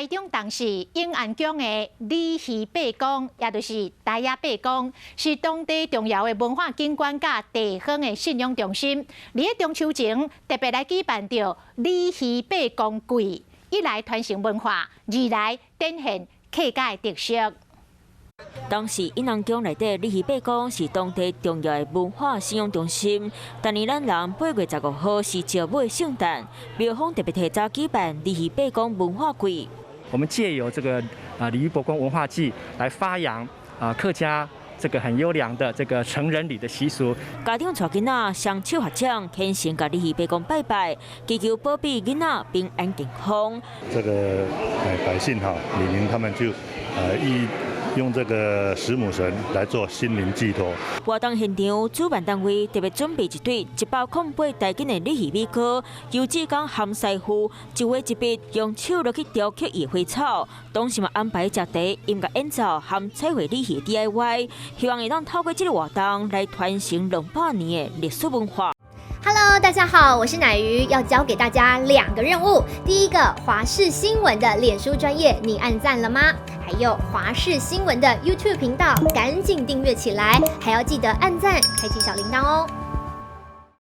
中東市永安鄉的鯉魚伯公，也就是大亞伯公，是當地重要的文化景觀佮地方的信仰中心。佇咧中秋前，特別來舉辦著鯉魚伯公祭，一來傳承文化，二來展現客家的特色。當時永安鄉內底鯉魚伯公是當地重要的文化信仰中心。逐年咱人8月15號是石尾聖誕，廟方特別提早舉辦鯉魚伯公文化季。我們借由這個鯉魚伯公文化祭來發揚客家這個很優良的這個成人禮的習俗。家長帶囡仔雙手合掌，虔誠共鯉魚伯公拜拜，祈求保庇囡仔平安健康。這個百姓哈，里民他們就以用這個石母神來做心靈寄託。活動現場，主辦單位特別準備一對108斤的鯉魚米糕，由志工韓師傅一畫一筆，用手落去雕刻伊的花草。同時嘛安排食茶、音樂演奏含彩繪鯉魚 DIY，希望會當透過這個活動來傳承200年的歷史文化。 Hello，大家好，我是奶魚，要交給大家兩個任務。第一個，華視新聞的臉書專頁，你按讚了嗎？還有華視新聞的 YouTube 頻道，趕緊訂閱起來，還要記得按讚，開啟小鈴鐺哦。